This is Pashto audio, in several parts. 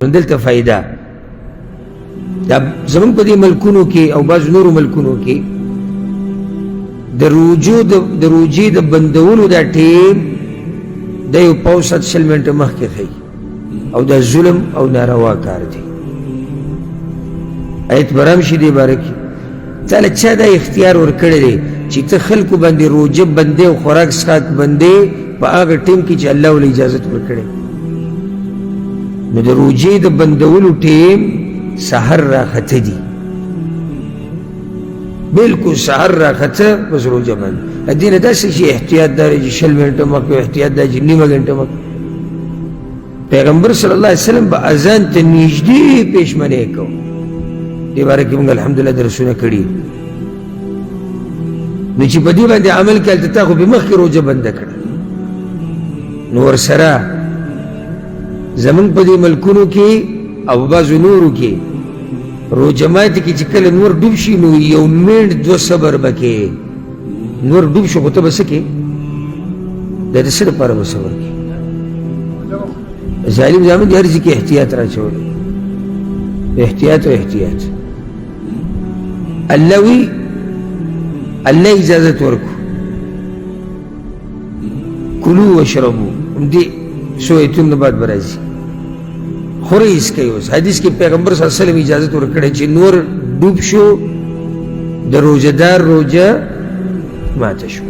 نو دلته فایده دا زمونږ په دې ملکونو کې او بعض نورو ملکونو کې د روجو د روجې د بندولو دا ټیم د یو پاو سات 20 منټه مخکې ښیي او دا ظلم او ناروا کار دی. ایت به رام شي دې باره کې. تا له چا دا اختیار ورکړی دی چې ته خلکو باندې روژه بندې او خوراک څښاک بندې په هغه ټیم کې چې الله ول اجازت ورکړی؟ نو د روژې د بندولو ټیم سحر راخته دي، بالکل سحر راخته بس روژه بند. دې نه داسې چې احتیاط دا دی چې 20 منټه مخکې، احتیاط دا چې نیمه ګنټه مخکې. پیغمبر صلی الله علیه وسلم به اذان ته نږدې پېشمنی کو. دې باره کې موږ الحمدلله درسونه کړي. نو چې په دې باندې عمل کې هلته تا خو به مخکې روژه بنده کړه. نو ورسره زمونږ په دې ملکونو کې او بعضو نورو کې روژه ماتې کې چې کله نور ډوب شي نو یو منټ دوه صبر به کې. نور ډوب شو خو ته به څه کې؟ دا د څه لپاره به صبر کې؟ ظالم زامن دې هر ځای کې احتیاط راچولی، احتیاط او احتیاط. الله وی الله اجازت ورکو کلو وشربو، همدې څو ایتونو بعد به راځي. خورئ څکئ. اوس حدیث کې پیغمبر صلی الله علیه وسلم اجازت ورکړی چې نور ډوب شو د روژهدار روژه ماته شو.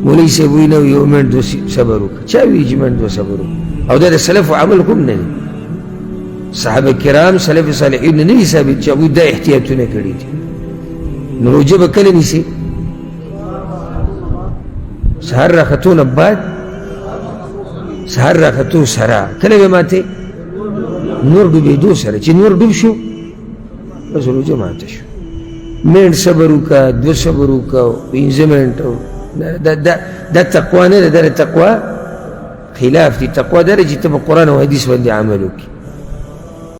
مولوي صاحب وایي نه یو منټ دوه صبر وکړه. چا ویلي چې منټ دوه صبر وکړه؟ او دا د سلفو عمل هم نه دی. صحابه کرام سلف صالحین نه دي ثابت چې هغوی دا احتیاطونه کړي دي. نو روژه به کله نیسي؟ سهار راختو نه بعد، سهار راختو سره. کله به ماته؟ نور ډوبېدو سره. چې نور ډوب شو بس روژه ماته شو. منټ صبر وکړه، دوه صبر وکړه، 5 منټه. دا تقوا نه ده، دا د تقوا خلاف دي. تقوا دا ده چې ته په قرآن او حدیث باندې عمل وکړي.